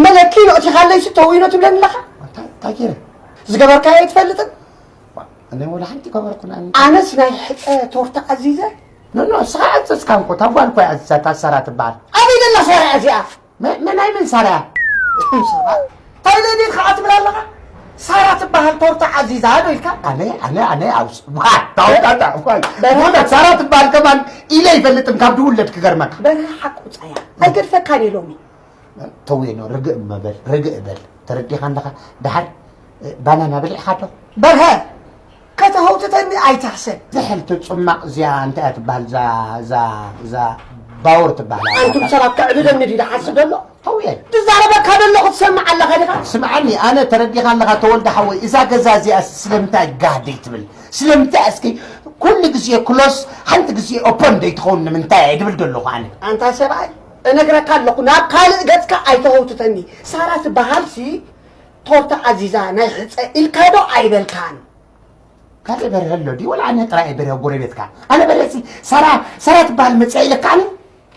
መለኪ ነእቲኻለይሲ ተውኢኖ ትብለኒ ኣለኻ? እንታይ እንታይ ገይረ? ዝገበርካዮ ኣይትፈልጥን? እኔ ወላ ሓንቲ ገበርኩና። ኣነስ ናይ ሕፀ ቶርታ ኣዚዘ። ኖ ኖ፣ እስኻ ኣዘዝካ እኮ፣ እታ ጓል እኮ እያ ኣዚዛታ፣ ሳራ ትበሃል። ኣበይ ደላ ሳራ እዚኣ? መ- መናይ መን ሳራ እያ? እቶም ሰባት ታይለ እንዴት ከዓ ትብል ኣለኻ? ሳራ ትበሃል ቶርታ ኣዚዛ ዶ ኢልካ? ኣነ ኣነ ኣነ ኣብ ስ- ዋ፣ ታወጣጣ ጓል ሞታ ሳራ ትበሃል ከማን ኢለ ይፈልጥም ካብ ድውለድ ክገርመካ። በርሀ ሓቁ ፃያ ኣይገድፈካን እየ ሎሚ። ተውየኖ ርግእ እመበል ርግእ በል ተረዲኻ ኣለኻ። ደሓር ባናና በሊዕኻ ዶ? በርሀ ከተሀውትተኒ ኣይትሕሰብ። ዝሕልቲ ጽማቕ እዚኣ እንታይ እያ ትበሃል? እዛ እዛ እዛ ባወር ትበሃል። ኣንቱም ሰባት ከዕብደኒ ድዩ ዝሓስብ ዘሎ? ተውየ ትዛረበካ ዘለኹ ትሰምዕ ኣለኻ ዲኻ? ስምዓኒ ኣነ ተረዲኻ ኣለኻ ተወልደ ሓወይ፣ እዛ ገዛ እዚኣ ስለምንታይ ጋህ ደይትብል? ስለምንታይ እስኪ ኩሉ ግዜ ክሎስ ሓንቲ ግዜ ኦፖን ደይትኸውን ንምንታይ እየ ድብል ዘለኹ ኣነ። ኣንታ ሰብኣይ እነግረካ ኣለኹ ናብ ካልእ ገጽካ ኣይተኸውትተኒ። ሳራ ትበሃል ሲ ቶርታ ኣዚዛ ናይ ሕጸ ኢልካ ዶ ኣይበልካን? ካልእ በርሀ ኣሎ ድዩ ወላ ኣነ ጥራይ እየ በርሀ ጎረቤትካ? ኣነ በርሀ ሲ ሳራ ሳራ ትበሃል መጽያ ኢለካ ኣነ?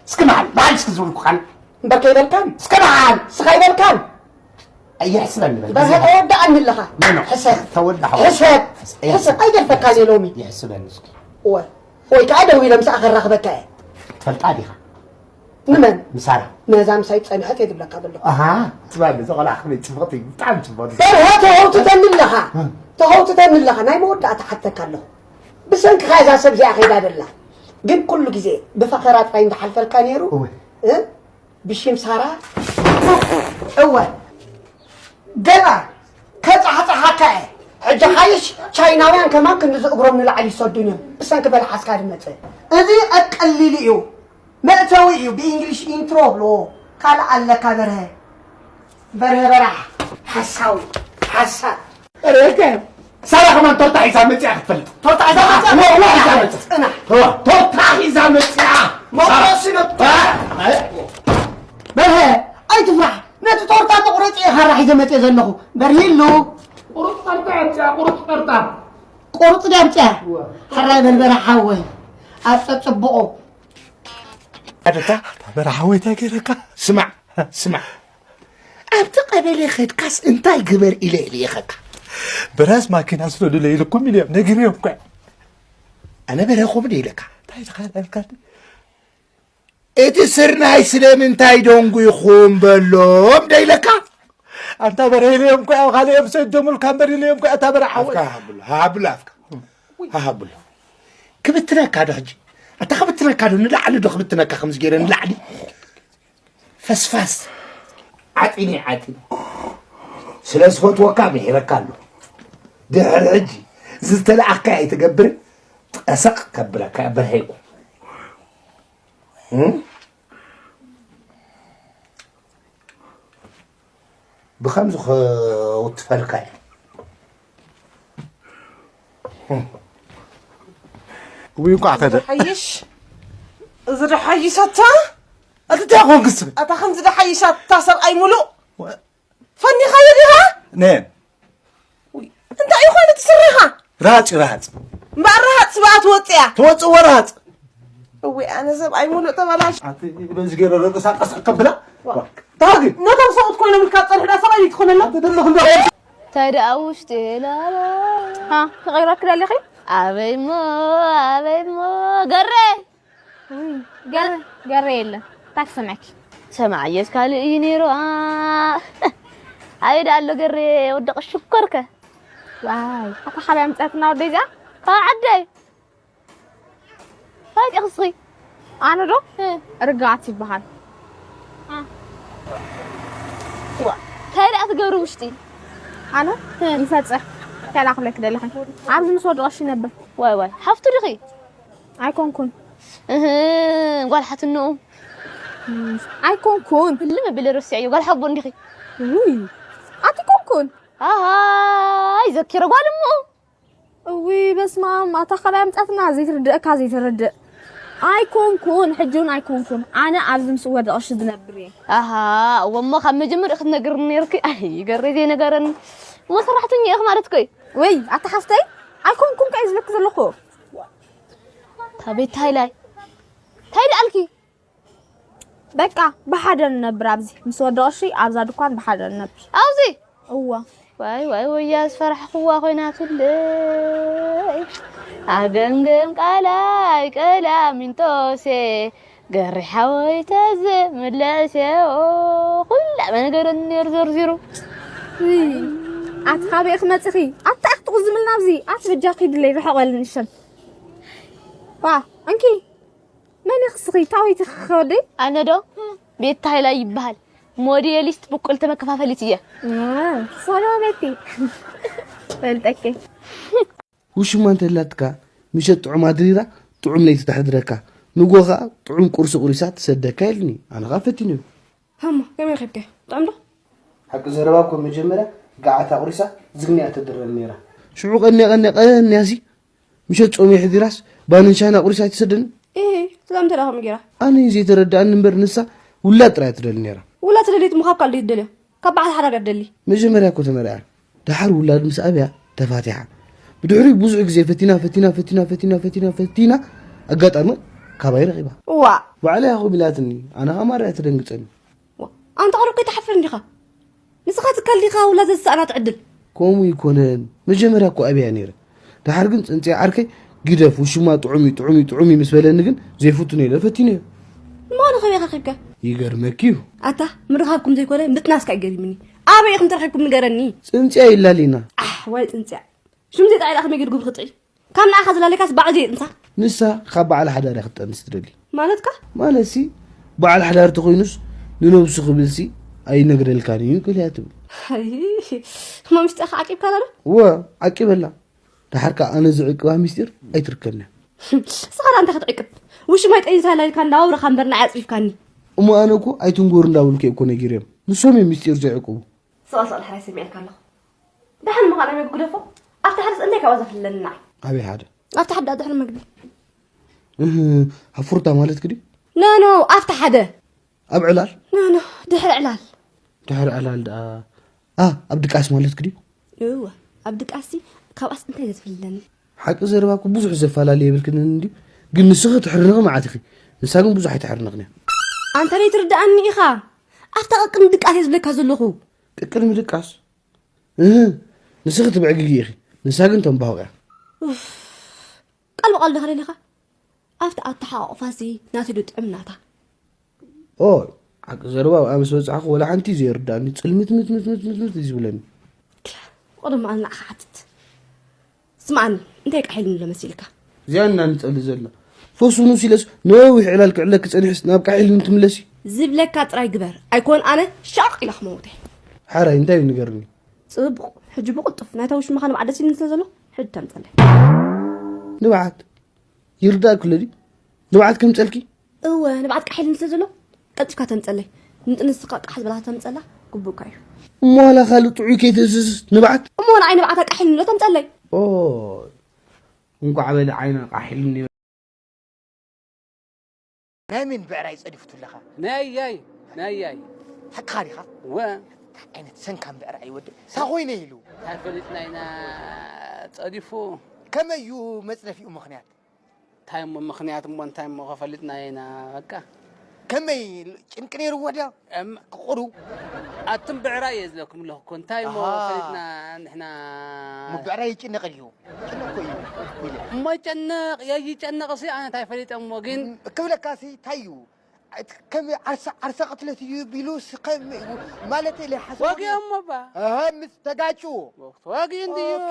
እስኪ በዓል በዓል እስኪ ዝብልኩ ካን እምበር ከይበልካን እስኪ በዓል እስኻ ይበልካን የሕስበኒ በል በርሀ ተወዳእኒ ኣለኻ ኖ ኖ ሕሰብ ተወዳ ሓወይ ሕሰብ ሕሰብ ኣይደርፈካን እየ ሎሚ የሕስበኒ እስኪ እወ ወይ ከዓ ደዊለ ምሳኣ ከራኽበካ እየ ትፈልጣ ዲኻ ንመን ምሳራ ነዛ ምሳይ ጸንሐት እየ ዝብለካ ዘለኹ ኣሃ ትባል እዛ ቆልዓ ከመይ ጽብቕቲ እዩ ብጣዕሚ ጽብቕቲ በርሀ ተኸውትተኒ ኣለኻ ተኸውትተኒ ኣለኻ ናይ መወዳእታ ሓተካ ኣለኹ ብሰንክኻ እዛ ሰብ እዚኣ ከይዳ ደላ ግን ኩሉ ግዜ ብፈኸራ ጥራይ እንዳሓልፈልካ ነይሩ እወ እ ብሽም ሳራ እወ ገና ከጻሕጻሓካ እየ ሕጂ ሓይሽ ቻይናውያን ከማን ክንዚ እግሮም ንላዕሊ ይሰዱን እዮም ብሰንኪ በልሓስካ ድመጽእ እዚ ኣቀሊሉ እዩ መእተዊ እዩ ብእንግሊሽ ኢንትሮ ብልዎ ካልእ ኣለካ በርሀ በርሀ በራሕ ሓሳዊ ሓሳብ ረከ ሳራ ከማን ቶርታ ሒዛ መጽያ ክትፈልጥ ቶርታ ሒዛ መጽያ ወላ ሒዛ መጽያ ጽና ቶርታ ሒዛ መጽያ ሞቆሲ ነጥቶ በርሀ ኣይትፍራሕ ነቲ ቶርታ መቑረጺ እየ ካራ ሒዘ መጽየ ዘለኹ በርሂሉ ቁሩጥ ጠርጣ ኣምጽያ ቁሩጥ ጠርጣ ቁሩጥ ዳምጽያ ሕራይ በልበራ ሓወይ ኣብ ጸጽብቑ ኣደታ በራ ሓወይ እንታይ ገይረካ ስማዕ ስማዕ ኣብቲ ቀበሌ ኸድካስ እንታይ ግበር ኢለ ልኢኸካ በራስ ማኪና ስደዱለ ኢልኩም ኢለ ነጊረዮም እኳ ኣነ በረኹም ኢለካ እንታይ ተኻልካልካ እቲ ስርናይ ስለምንታይ ደንጉይኹም በሎም ደኢለካ ኣንታ በረ ኢለዮም እኳ ካልኦም ሰደሙልካ እምበር ኢለዮም እኳ እታ በረ ሓወይ ሃብሉ ሃብሉ ኣፍካ ሃብሉ ክብትነካ ዶ ሕጂ ኣታ ክብትነካ ዶ ንላዕሊ ዶ ክብትነካ ከምዚ ገይረ ንላዕሊ ፈስፋስ ዓጢኒ ዓጢኒ ስለ ዝፈትወካ ምሒረካ ኣሎ ድሕሪ ሕጂ ዝተለኣኽካ ኣይትገብርን ጠሰቕ ከብለካ በርሀይኩ ብኸምዚ ክውትፈልካ እዩ ውይ እንኳዕ ከደ ሓይሽ እዚ ዶ ሓይሽ ኣታ እቲ እንታይ ኮንክስ ኣታ ከምዚ ዶ ሓይሽ ኣታ ሰብኣይ ሙሉእ ፈኒኻዮ ዲኻ? ነን። እንታይ እዩ ኮይኑ እቲ ስረኻ? ረሃጽ እዩ ረሃጽ። እምበኣር ረሃጽ ስብኣ ትወጽእ እያ። ትወጽእዎ ረሃጽ። እወ ኣነ ሰብኣይ ሙሉእ ተበላሽ። ኣንቲ በዚ ገይረ ርእሳ ቀስ ከብላ። ታጊ። ነቶም ሰብኡት ኮይኖም ኢልካ ጸንሑ ዳ ሰብኣይ ትኾነላ። ኣንቲ ደለኹ እንዶ። እንታይ ደኣ ውሽጢ ላላ ሃ ክቕይረኪ ደሊኺ ኣበይሞ ኣበይሞ ገሬ ገረ ገረ የለ እንታይ ክሰምዐኪ ሰምዓየስ ካልእ እዩ ነይሩ ኣበይ ደኣ ኣሎ ገረ ወደቕ ሽኮርከ ዋይ ኣታ ካበይ ኣምፅኣትና ወደይ እዚኣ ካብ ዓደይ እንታይ ዲኺ እስኺ ኣነ ዶ ርግኣት ይበሃል እንታይ ደኣ ትገብሪ ውሽጢ ኣነ ይፈፀ ከላኽለኪ ደለኺ ኣብዚ ምስ ወድቐሽ ይነብር ዋይ ዋይ ሓፍቱ ዲኺ ኣይኮንኩን እህ ጓል ሓትንኡ ኣይኮንኩን ህልም ብለ ረሲዐዮ ጓል ሓቦ እንዲኺ ውይ ኣቲ ኮንኩን ኣሃይ ዘኪረ ጓል እሞ እውይ በስማም ኣታ ካባይ ኣምጻትና ዘይትርድእካ ዘይትርድእ ኣይኮንኩን ሕጂ እውን ኣይኮንኩን ኣነ ኣብዚ ምስ ወደቕሽ ዝነብር እየ ኣሃ እወ እሞ ካብ መጀመርያ ክትነግርኒ ነይርኪ ኣይ ገረይ ዘይነገረኒ እሞ ሰራሕተኛ ኢኺ ማለት ኮይ ውይ ኣታ ሓፍተይ ኣይኮንኩን ከ ዝብለኪ ዘለኹ እታ ቤት ሃይላይ እንታይ ደኣልኪ በቃ ብሓደ ንነብር ኣብዚ ምስ ወዲ ቀሺ ኣብዛ ድኳን ብሓደ ንነብር። ኣብዚ እወ። ዋይ ዋይ ወያ ዝፈራሕኽዋ ኮይናትለይ። ኣገምገም ቃላይ ቀላሚንጦሴ ገሪ ሓወይ ተዝምለስዮ ኩላ መነገረኒ ነይሩ ዘርዚሩ። ኣቲ ካበይ ክመፅኺ ኣታ ክትቑዝምልና ኣብዚ ኣቲ በጃ ኪድለይ ርሕቕ በልኒ ሸም። ዋ እንኪ መን ይኽስኺ ታወይቲ ክኸወደይ? ኣነ ዶ ቤት ሃይላይ ይበሃል። ሞዴሊስት ብቁልቲ መከፋፈሊት እየ። ሰላመቲ ፈልጠኪ። ውሽማ እንተላትካ ምሸት ጥዑም ኣድሪራ ጥዑም ለይቲ ተሕድረካ ንጎ ከዓ ጥዑም ቁርሲ ቁሪሳ ትሰደካ ኢልኒ ኣነ ከዓ ፈቲነዮ። ሃማ ከመይ ከብከ ጥዑም ዶ? ሓቂ ዘረባ እኮ መጀመርያ ገዓት ኣቑሪሳ ዝግኒ እያ ትድረኒ ነይራ። ሽዑ ቀንያ ቀንያ ቀንያሲ ምሸት ጾም የሕዲራስ ባንን ሻሂን ኣቑሪሳ ኣይትሰደንን። እሂ ስጋብ ምንታይ ደኣ ከምኡ ገይራ? ኣነ እዩ ዘይተረድኣኒ እምበር ንሳ ውላድ ጥራይ እያ ትደሊ ነይራ። ውላድ ትደሊ እሞ ካብ ካልእ ድዩ ትደልዮ? ካብ በዓል ሓዳር እያ ትደሊ። መጀመርያ እኮ ተመርዕያ ደሓር ውላድ ምስ ኣብያ ተፋቲሓ። ብድሕሪኡ ብዙሕ ግዜ ፈቲና ፈቲና ፈቲና ፈቲና ፈቲና ፈቲና ኣጋጣሚ ካባይ ረኺባ። ዋእ! ባዕላ እያ ከምኡ ኢላትኒ ኣነ ኸኣ ማራ እያ ተደንግጸኒ። ዋእ! ኣንታ ቁሩብ ከይትሓፍር እንዲኻ? ንስኻ ትካል ዲኻ ውላድ ዘትሰኣና ትዕድል? ከምኡ ኣይኮነን መጀመርያ እኮ ኣብያ ነይረ ደሓር ግን ጽንጽያ ዓርከይ ግደፍ ውሽማ ጥዑም እዩ ጥዑም እዩ ጥዑም እዩ ምስ በለኒ ግን ዘይፍትኖ ኢለ ፈቲነዮ። እሞ ኣነ ከመይ ረኺብካ? ይገርመኪ እዩ። ኣታ ምርኻብኩም ዘይኮነ ምጥናስካ እዩ ገሪምኒ። ኣበይ ኢኹም ተረኺብኩም ንገረኒ። ጽንጽያ ኢላሊና። ኣሕ ዋይ ጽንጽያ። ሽም ዘይጠዓይ ደኣ ከመይ ገይሩ ግብሪ ክጥዒ? ካብ ንዓኻ ዝላለካስ ባዕሉ ዘየጥንሳ። ንሳ ካብ በዓል ሓዳር እያ ክትጠንስ ትደሊ። ማለትካ? ማለትሲ በዓል ሓዳር ተኾይኑስ ንነብሱ ክብልሲ ኣይነግረልካን እዩ ክልያ ትብል። ኣይ እሞ ምስጢርካ ዓቂብካላ ዶ? እወ ዓቂበላ። ደሓር ከኣ ኣነ ዝዕቅባ ምስጢር ኣይትርከብን እያ። ንስኻ ደኣ እንታይ ክትዕቅብ? ውሽማይ ጠኒሳ ኢላ ኢልካ እንዳወረኻ እምበር ንዓይ ኣጽፊፍካኒ። እሞ ኣነ እኮ ኣይትንጎሩ እንዳበልኩ እየ እኮ ነጊረዮም። ንሶም እዮም ምስጢር ዘይዕቅቡ። ስቕ ስቕ ድሕራይ ሰሚዐካ ኣለኹ። ደሓን ምዃን ኣበይ ክግደፎ? ኣብቲ ሓደስ እንታይ ካብኣ ዘፍልለኒ ንዓይ? ኣበይ ሓደ? ኣብቲ ሓደ ድሕሪ መግቢ። እህ፣ ኣብ ፍሩታ ማለትኪ ድዩ? ኖ ኖ፣ ኣብቲ ሓደ። ኣብ ዕላል? ኖ ኖ፣ ድሕሪ ዕላል። ድሕሪ ዕላል ደኣ? ኣ፣ ኣብ ድቃስ ማለትኪ ድዩ? እወ፣ ኣብ ድቃስሲ ካብኣስ እንታይ ዘትፍልለኒ? ሓቂ ዘረባ እኮ ብዙሕ ዘፈላለ የብልክንን እንድዩ፣ ግን ንስኺ ትሕርንኺ መዓት ኢኺ፣ ንሳ ግን ብዙሕ ኣይትሕርንኽን እያ። ኣንታ ደይትርድኣኒ ኢኻ፣ ኣብታ ቀቅድሚ ድቃስ እየ ዝብለካ ዘለኹ። ቀቅድሚ ድቃስ? እህ፣ ንስኺ ትብዕግጊ ኢኺ፣ ንሳ ግን ተንባሁቕ እያ። ኡፍ፣ ቃል ብቓል ዶ ከለሊኻ? ኣብቲ ኣተሓቋቑፋሲ ናቱ ዶ ጥዕም ናታ? ኦይ፣ ሓቂ ዘረባ ኣብኣ ምስ በጻሕኩ ወላ ሓንቲ እዩ ዘይርድኣኒ፣ ጽልምትምትምትምትምት እዩ ዝብለኒ። ቅድሚ ኣነ ንዓኻ ሓትት። ስምዓኒ፣ እንታይ ቃሒሉኒ ኣሎ መሲልካ? እዚኣ እና ንጸሊ ዘላ። ፈሱ ንስ ኢለስ ነዊሕ ዕላል ክዕለኪ ጸኒሕስ ናብ ቃሒሉኒ ትምለሲ? ዝብለካ ጥራይ ግበር፣ ኣይኮን ኣነ ሻቕ ኢለ ክመውት እየ። ሓራይ እንታይ እዩ ንገርኒ? ጽቡቕ፣ ሕጂ ብቕልጡፍ ናይታ ውሽማኻ ንብዓት ደስ ኢሉኒ ስለ ዘሎ፣ ሕጂ ተምጸለይ። ንብዓት? ይርዳእኪ ኣሎ ድዩ? ንብዓት ከምጸልኪ? እወ፣ ንብዓት ቃሕ ኢሉኒ ስለ ዘሎ፣ ቀልጢፍካ ተምጸለይ። ንጥንስኻ ቃሕ ዝበልካ ተምጸላ ግቡእካ እዩ። እሞ ዋላ ካልእ ጥዑይ ከይትእዝዝስ ንብዓት? እሞ ንዓይ ንብዓታ ቃሕ ኢሉኒ ኣሎ ተምጸለይ። ኦይ፣ እንኳዕ በለ ዓይና ቃሕ ኢሉኒ። ናይ መን ብዕራይ ጸዲፉ ኣለኻ? ናይ ኣያይ፣ ናይ ኣያይ። ሓቅኻ ዲኻ? እወ። እንታይ ዓይነት ሰንካም ብዕራይ እዩ ወዲ? እንታይ ኮይነ ኢሉ? እንታይ ፈሊጥና ኢና ጸዲፉ። ከመይ እዩ መጽነፊኡ ምኽንያት? እንታይ እሞ ምኽንያት እሞ እንታይ እሞ ከፈሊጥና ኢና በቃ። ከመይ ጭንቂ ነይርዎ ድያ? እም- ክቑሩ? ኣቱም ብዕራይ እየ ዝለኩም ኣለኹ እኮ። እንታይ እሞ ኣሃ። ፈሊጥና ንሕና እሞ ብዕራይ ይጭነቕ ድዩ? ጭነቕ እኮ እዩ ኢለ። እሞ ይጨነቕ የይጨነቕ ሲ ኣነ እንታይ ፈሊጠ እሞ ግን ክብለካ ሲ እንታይ እዩ? እቲ ከም ዓርሳ ዓርሳ ቅትለት እዩ ቢሉ ስ- ከም ማለት ኢለ ሓሳብ ወጊኦም እሞ ባ ኣሃ ምስ ተጋጩ ተዋጊኡ እንድዩ ኦኬ።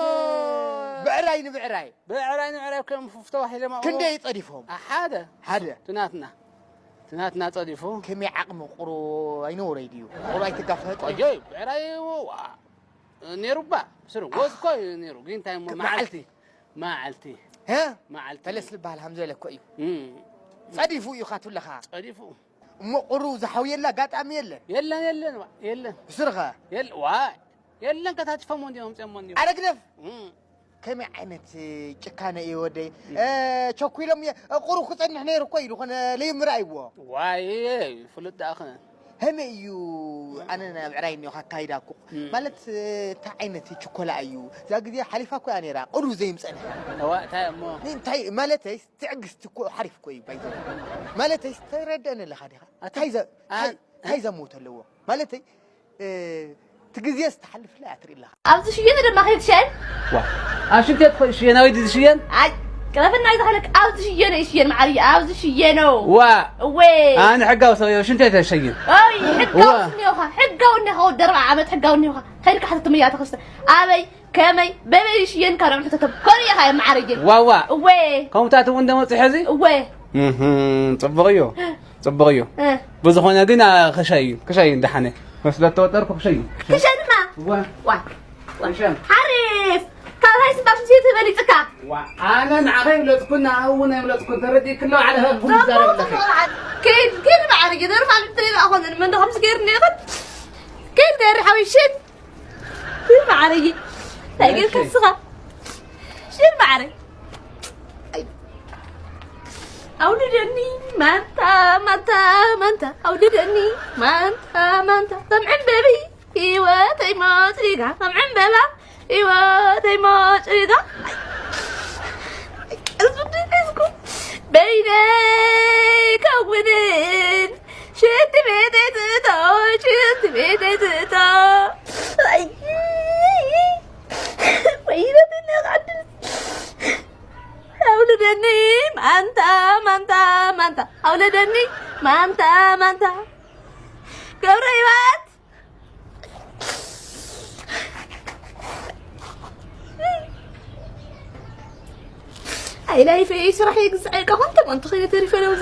ብዕራይ ንብዕራይ ብዕራይ ንብዕራይ ከም ፍፍቶ ዋሒሎም ኣብኡ ክንደይ ጸዲፎም ሓደ ሓደ ትናትና ትናትና ጸዲፉ ከመይ ዓቕሚ ቁሩ ኣይነውረይ ድዩ ቁሩ ኣይትጋፈጥ ቆጆይ ብዕራይ ዋ ነይሩ ባ ስሩ ወዝ እኮ እዩ ነይሩ ግን እንታይ እሞ መዓልቲ መዓልቲ መዓልቲ ሀ መዓልቲ ተለስ ዝበሃል ሃምዘለ እኮ እዩ እም፣ ጸዲፉ እዩ ካቱለኻ ጸዲፉ እሞ ቁሩ ዝሓውየላ ኣጋጣሚ የለን የለን የለን ዋ፣ የለን ስርኸ የለ ዋ የለን ከታቲፎሞ እንዲዮም ኣምፅኦሞ እንዲዮም ኣረ ግደፍ እም፣ ከመይ ዓይነት ጭካነ እዩ ወደይ እ፣ ቸኩሎም እየ ቁሩ ክፀንሕ ነይሩ እኮ ኢሉ ኮነ ለይምርኣይዎ ዋይ ፍሉጥ ደኣ ኸ ከመይ እዩ? ኣነ ናብ ዕራይ እኒኦ ካካይዳ እኮ ማለት እንታይ ዓይነት ችኮላ እዩ? እዛ ግዜ ሓሊፋ እኮ እያ ነይራ ቅሩ ዘይምፀንሐ። እዋ እንታይ እሞ እንታይ ማለተይ ትዕግስቲ እኮ ሓሪፍ እኮ እዩ ባይዘ ማለተይ ተረደአኒ ኣለኻ ዲኻ እንታይ ዘ- እንታይ- እንታይ ዘመውት ኣለዎ ማለተይ እቲ ግዜ ዝተሓልፍላ እያ ትርኢ ኣለኻ። ኣብዚ ሽየነ ድማ ከይትሸን ዋ ኣብ ሽንቴት ኮ ሽየናዊ ድዚ ሽየን ኣይ ቅረፍና ይተኸለክ ኣብዚ ሽየነ ይሽየን መዓርየ ኣብዚ ሽየኖ ዋ እወ ኣነ ሕጋዊ ሰብ እየ ሽንቴት ኣይሸይን ኣይ ሕጋዊ ዋ። እኒኦኻ ሕጋዊ እኒኻ ወዲ ኣርብዓ ዓመት ሕጋዊ እኒኻ ከይድካ ሕተቶም እያ ተኸስተ ኣበይ ከመይ በበይ ይሽየን ካብ ንዕም ሕተቶም ኮን ኢኻ እየ መዓርየ ዋዋ እወ ከምታት እውን ደመፅእ ሕዚ እወ እህም፣ ፅቡቕ እዩ ፅቡቕ እዩ እ፣ ብዝኾነ ግን ኣ፣ ክሻይ እዩ ክሻይ እዩ እንዳሓነ መስለ ተወጠርኩ ክሻይ እዩ ክሸንማ እወ ዋ ዋ። ክሸን ሓሪፍ ካብ ናይ ስባሽ ዜ ተበሊፅካ ዋ፣ ኣነ ንዓኸ ይብለፅኩን ንኣኸ እውን ኣይብለፅኩን ተረዲእክሎ ዓለኸ ክዛረብ ኣለኸ ከይድ ከይድ መዓርየ ደርፋ ልትሪባ ኮነ መንዶ ከምዚ ገይርኒ ይኽእል ከይድ ገይሪ ሓዊሽን ማዕረይ እንታይ ጌርካ ንስኻ ሽር ማዕረይ ኣውልደኒ ማንታ ማንታ ማንታ ኣውልደኒ ማንታ ማንታ ከም ዕምበቢ ህይወተይ ሞፅሪጋ ከም ዕምበባ ህይወተይ ሞፅሪጋ ቅርሱ ድስኩ በይነይ ከውንን ሽንቲ ቤተይ ትእቶ ሽንቲ ቤተይ ትእቶ ወይነትኒ ቃድስ ኣውልደኒ ማንታ ማንታ ማንታ ኣውልደኒ ማንታ ማንታ ገብረ ህይወት ኣይላይፈይ ስራሕ የግዝዐ ቃኹም ተቆንትኸ ተሪፈ ለው